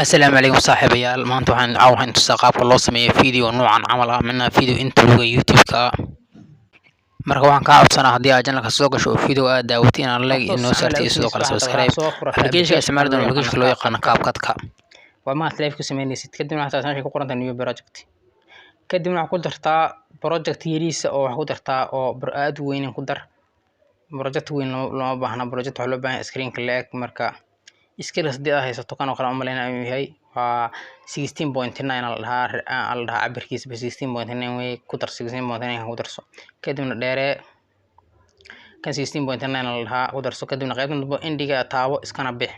Asalaamu calaykum saaxiibayaal. Maanta waxaan caawa waxaan tusaa qaabka loo sameeyo video noocan camal ah, midna video introga YouTube-ka ah. Marka waxaan kaa codsanaa, haddii aad channelka soo gasho oo video aad daawatay, inaad like inoo saartay iyo sidoo kale subscribe. Application isticmaali doono application loo yaqaano CapCut-ka. Waa maad live ku sameynaysid. Kadibna waxaad meesha ku qoran tahay new project. Kadibna waxaad ku dartaa project yariisa oo waxaad ku dartaa oo aad u weynin ku dar. Project weyn looma baahna. Project waxaa loo baahan yahay screenka la-eg. Marka screen haddii aad haysato, kan oo kale aan umaleynaya inuu yahay, waa 16.9 la dhahaa, la dhahaa cabirkiisa ba 16.9 wey. Ku dar 16.9 ku darso. Kadibna dheeree kan, 16.9 la dhahaa, ku darso. Kadibna qaybtan dambe indiga taabo, iskana bix.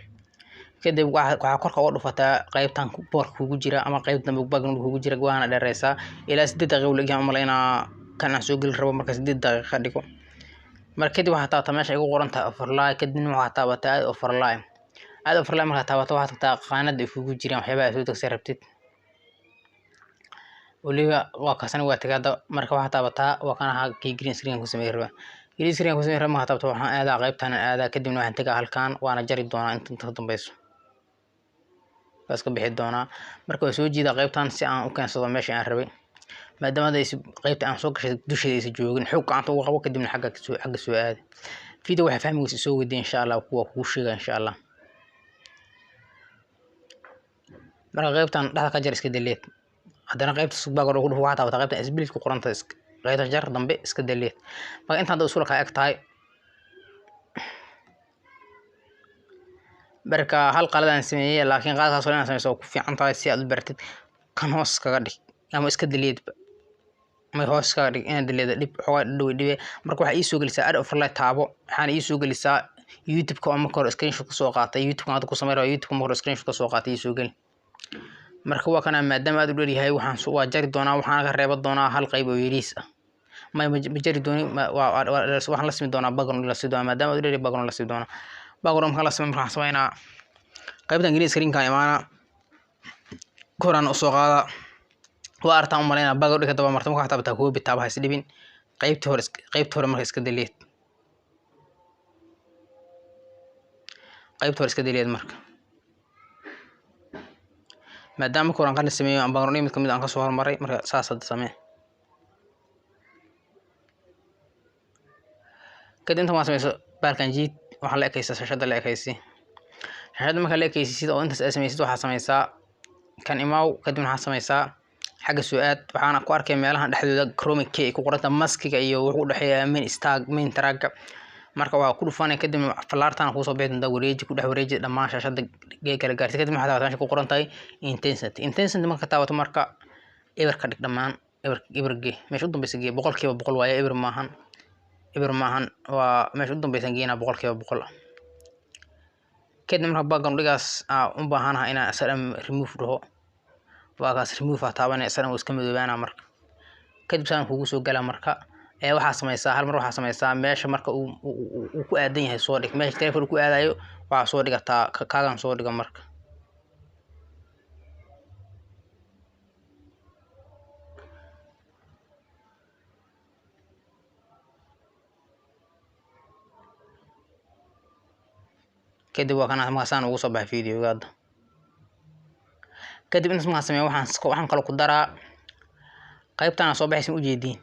Kadib waxaa korka uga dhufataa qaybtan boorka kugu jira ama qayb dambe background kugu jira, waana dheereysaa ilaa 8 daqiiqo la-egyahay umaleynaa kan aan soo geli rabo. Marka 8 daqiiqo ka dhigo. Marka kadib waxaa taabataa meesha ay ku qoran tahay overlay. Kadibna waxaa taabataa add overlay. Add overlay markaa taabato, waxaad tagtaa qaanada ay kugu jiraan waxyaabaha aad soo degsan rabtid. Weliba waa kaasna, waa tagay hadda. Marka waxaa taabataa, waa kan ahaa kii green screen ku sameyn rabaa. Green screen ku sameyn rabaa markaa taabato, waxaan aadaa qaybtan aadaa. Kadibna waxaan tagaa halkan, waana jari doonaa inta ka dambeyso, waa iska bixi doonaa. Marka waa soo jiidaa qaybtan si aan u keensado meesha aan rabay, maadaama hadda qaybta aan soo gashay dusheeda aysan joogin. Xoog gacanta uga qabo, kadibna xagga soo aadi. Video waxaa fahmi weysa soo weydiin, insha Allah kuwa kugu sheega, insha Allah. Marka qaybtan dhexda ka jar, iska delete. Haddana qaybta background ku dhufo, waxaa taabataa qaybtan split ku qoranta, qaybta jar dambe, iska delete. Marka intaan hadda usula kaa eg tahay. Marka hal qaladaan sameeyey, laakiin qaladkaas oo inaad sameyso waa ku fiican tahay si aad u baratid. Kan hoos kaga dhig ama iska delete ba, ama hoos kaga dhig. Inaad delete dhib xoogaa dhow dhibe. Marka waxaa ii soo gelisaa add overlay taabo. Waxaana ii soo gelisaa YouTube-ka oo marka hore screenshot ka soo qaatay. YouTube-ka hadda ku sameyn raba, YouTube-ka marka hore screenshot ka soo qaatay ii soo geli. Marka waa kana, maadaama aad u dheer yahay, waxaan waa jari doonaa, waxaana ka reeban doonaa hal qayb oo yariis ah. May, ma jari doonin. Waxaan la simi doonaa background, la sii doonaa. Maadaama aad u dheer yahay, background la sii doonaa. Background marka la simi, marka waxaan sameynaa qaybtan green screen-ka imaana, koraan usoo qaada. Waa artaan umaleynaa background ka daba marta. Marka waxaa taabataa copy taaba, ha is dhibin. Qaybtii hore marka iska delete. Qaybta hore iska delete. Marka maadaama marka hore aan qalin sameeyo, aan background mid kamid aan kasoo hormaray, marka saas hadda samee. Kadib inta waan sameyso, baalkan jiid, waxaa la ekaysaa shashada, la ekaysi shashada. Markaa la ekaysisid oo intaas aad sameysid, waxaa sameysaa kan imaaw. Kadibna waxaa sameysaa xagga soo aad. Waxaana ku arkay meelahan dhexdooda chroma key ay ku qoranta, maskiga iyo wuxuu u dhexeeya main stag main track. Marka waa ku dhufanay. Kadibna falaartana kuusoo bixi doontaa. Wareeji, ku dhex wareeji dhammaan shashada kala gaarsi. Kadibna waxaa taabataa meesha ku qoran tahay intensity. Intensity marka taabato, marka eber ka dhig dhammaan, eber eber gee, meesha u dambeysa gee. 100% waaye, eber maahan, eber maahan, waa meesha u dambeysan geynaa, 100%. Kadib marka background dhigaas aa u baahanahay inaan isaga dhan remove dhaho, waa kaas. Remove aa taabanaya, isaga dhan wuu iska madoobaanaa. Marka kadib saan kugu soo galaa. Marka ee waxaa sameysaa hal mar, waxaa sameysaa meesha marka uu ku aadan yahay soo dhig. Meesha telephone ku aadayo waxaa soo dhigataa kaagan soo dhiga. Marka kadib waa kana, markaa saan ugu soo baxay videoga hadda. Kadib intaas markaan sameeyo, waxaan kaloo ku daraa qaybtan soo baxaysa, ma ujeediin?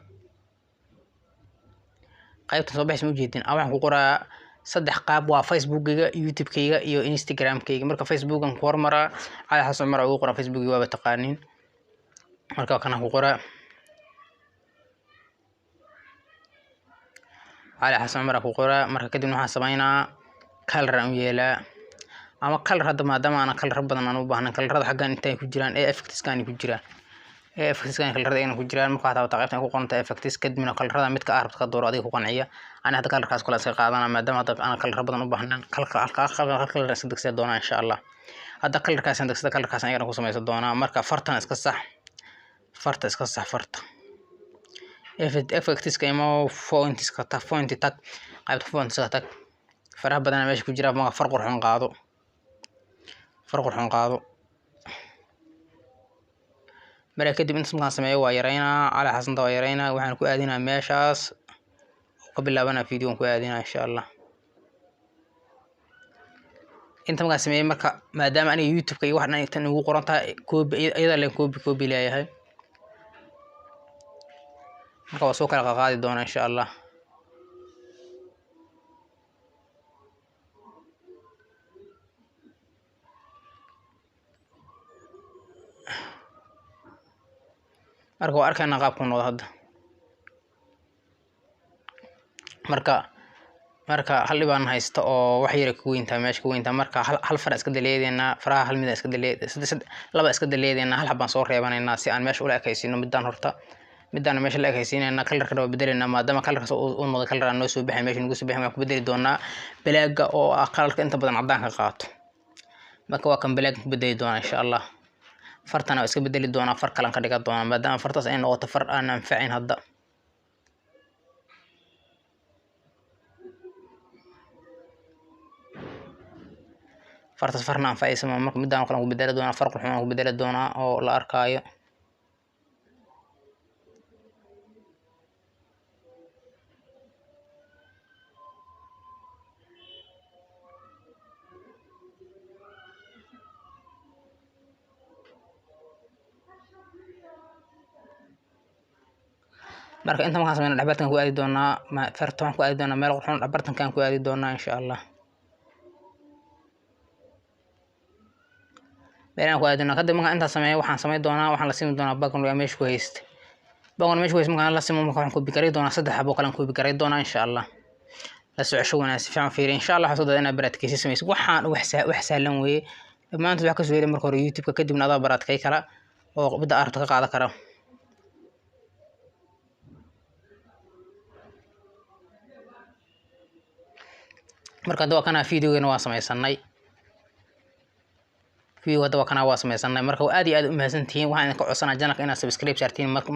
Qaybtan soo baxaysa, ma ujeediin? Waxaan ku qoraa saddex qaab, waa Facebookiga, YouTube-kayga iyo Instagram-kayga. Marka Facebookan ku hormaraa, Cali Xasan Cumar ugu qoraa Facebookiga, waaba taqaaniin. Marka kanaan ku qoraa, Cali Xasan Cumar ku qoraa. Marka kadibna waxaan sameynaa color aan u yeelaa ama color hadda, maadaama aan color badan aan u baahnayn. Colorada xaggan intay ku jiraan ee effectskan ku jiraan, ee effectskan colorada ayna ku jiraan. Marka waxaa taabataa qaybtan ku qoran tahay effects. Kadibna colorada midka aad rabto ka dooro, adiga ku qanciya. Ani hadda colorkaas kale iska qaadana, maadaama hadda aan color badan u baahnayn. Hal color iska degsan doonaa, insha Allah. Hadda colorkaas aan degsada, colorkaas ayagana ku sameysan doonaa. Marka fartan iska sax, farta iska sax, farta effectska imo, fontska tag, font tag, qaybta fontska tag. Faraha badan meesha ku jira, marka far qurxoon qaado, far qurxoon qaado. Marka kadib intaas markaan sameeyo, waa yareynaa Cali Xasanta, waa yareynaa. Waxaan ku aadinaa meeshaas ka bilaabanaa video ku aadinaa, insha Allah. Inta markaan sameeyay marka maadaama aniga YouTube-ka iyo wax dhan tan ugu qoran tahay copy iyada leen copy leeyahay. Marka waa soo kala qaadi doonaa insha Allah. Marka waa arkaynaa qaabku noqdo hadda. Marka hal dhibaan haysto oo wax yar ku weyntaa meesha ku weyntaa. Marka hal far iska daleedeynaa, faraha hal mid iska daleed, saddex laba iska daleedeynaa, hal xabaan soo reebanaynaa si aan meesha ula ekaysiino midaan horta. Midaan meesha la ekaysiinayna kalarka waa bedelaynaa maadaama kalarkaas uu noqdo kalar aan noo soo bixin meesha nagu soo bixin. Waxaan ku bedeli doonaa balaaga oo ah kalarka inta badan caddaanka qaato. Marka waa kan balaaga ku bedeli doonaa insha Allah. Fartana waa iska bedeli doonaa, far kalan ka dhigan doonaa maadaama fartaas ay noqoto far aan anfacayn hadda. Fartaas farna anfacaysa ma marka midaan oo kale ku bedeli doonaa, far qurxoon ku bedeli doonaa oo la arkaayo. Marka inta markaan sameyno dhexbartanka ku aadi doonaa, farta waxaan ku aadi doonaa meel qurxoon, dhexbartankaan ku aadi doonaa insha Allah. Meelaan ku aadi doonaa. Kadib markaan intaas sameeyo waxaan sameyn doonaa, waxaan la simi doonaa background meesha ku haysta. Background meesha ku haysta markaan la simo marka waxaan copy garay doonaa saddex xabo kale aan copy garay doonaa insha Allah. La socosho wanaagsan, si fiican fiiri insha Allah. Waxaan soo dadaa inaad baraadkaysi sameyso. Waxaan wax sahlan weeye. Dhammaantood wax ka soo heli marka hore YouTube-ka, kadibna adaa baraadkay kara oo midda aad rabto ka qaadan kara. Marka hadda waa kana video-geena waa sameysanay. Video hadda waa kana waa sameysanay. Marka aad iyo aad u mahadsantihiin. Waxaan idinka codsanaa channel-ka inaad subscribe saartiin marka